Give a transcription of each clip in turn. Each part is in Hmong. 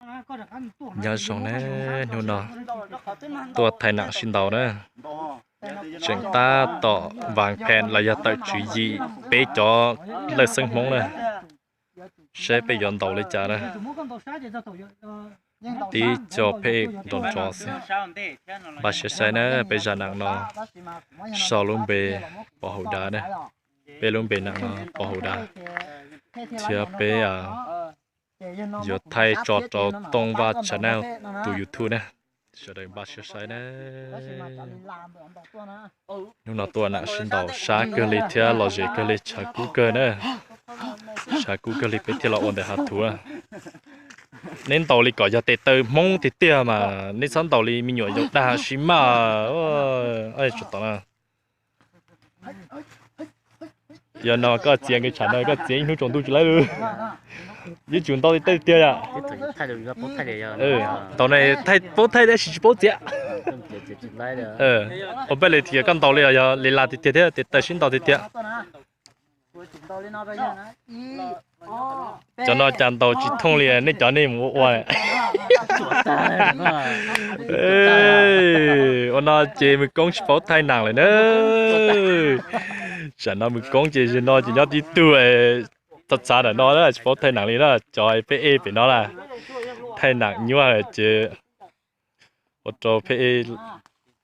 Nyob zoo na, hnub no tuaj thaij nam sib ntaus na. Tseem tab tom vas phees los yog tawm tswv yim peb cov lawj xeeb Hmoob na, saib peb yuav ntaus li cas na. Tib co phej nrov nrov xwb. Npaj siab saib na, peb zaj nam no sau lub npe pov hauv dav na. Peb lub npe nam no pov hauv dav, thiab peb yuav thaij tso rau Tooj Vaj Channel tus YouTube na. Sawv daws npaj siab saib na. Hnub no tuaj nam sib ntaus sab kawg li thiab lom zem kawg li, tshav kub kawg na. Tshav kub kawg li peb thiaj los ua ntawm hav thuv. Neb ntaus li kom yog tes taw Hmoob tiag tiag mas, neb txhob ntaus li me nyuam yaus dag sis mas. Tso tom na. Yog no koj txiav nqi tsam no koj txiav ib hnub tsaus ntuj tsis laib lawm. Yeej tsum ntaus tes taw tiag yom. Ntaus no paub thaij tab sis tsis paub txiav. Ua peb li tias koj ntaus li los yog li las tiag tiag thiab tes taw sib ntaus tiag tiag. Cov no cas ntaus tsis thooj li, nej cov nej mus ua ua. Ua no ces Mws Koob tsis paub thaij nam lawm na. Tsam no Mws Koob ces zaum no ces nyob tib tug txhav txhav ntawm no na, tsis paub thaij nam li na. Cov peb ej pem no na, thaij nam nyuaj ces ua rau peb ej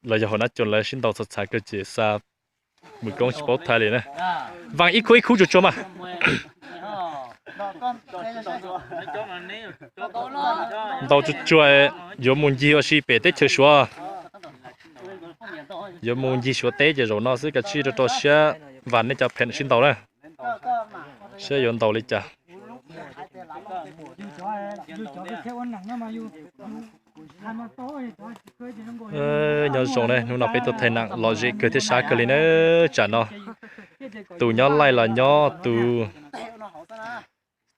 los yog hauv nab coos lawv sib ntaus txhav txhav kawg ces xa Mws Koob tsis paub thaij li na. Vaaj ib khub ib khub tsuag tsuag mas. Ntaus tsuag tsuag, yuav mus ncig ua si pem teb chaws Suav. Yuav mus ncig Suav teb ces zaum no xwb, kav tsij rau rau siab vas nej cov phees sib ntaus na, saib yuav ntaus li cas. Nyob zoo ne, hnub no peb tuaj thaij nam lom zem kawg thiab sab kawg li na. Tsam no tus nyob laij los nyob, tus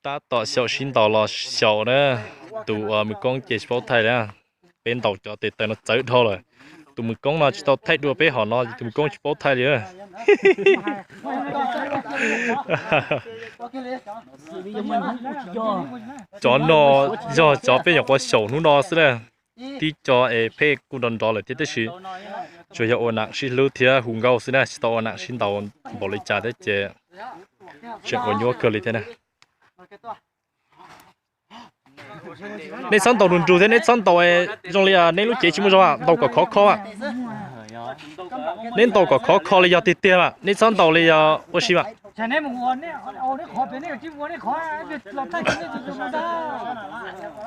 tab tom xyaum sib ntaus los xyaum na. Tus uas Mws Koob ces tsis paub thaij li. Peb ntaus cov tes taw no txawv dhau lawm. Tus Mws Koob no tsis tau thaij dua peb hom no, tus Mws Koob tsis paub thaij li. Cov no yog cov peb nyuam qhuav xyaum hnub no xwb na. Tib co es pheej kuj nrov nrov lawm thiab, tab sis tsuas yog ua nam sib hlub thiab hu nkauj xwb na, tsis tau ua nam sib ntaus npaum li cas thiab ces tseem ua nyuaj kawg li thiab na. Nej txhob ntaus nrug nrug thiab, nej txhob ntaus zoo li nej lub cev tsis muaj zog, ntaus kom khov kho. Nej ntaus kom khov kho li yog tiag tiag mas, nej txhob ntaus li yog ua si mas.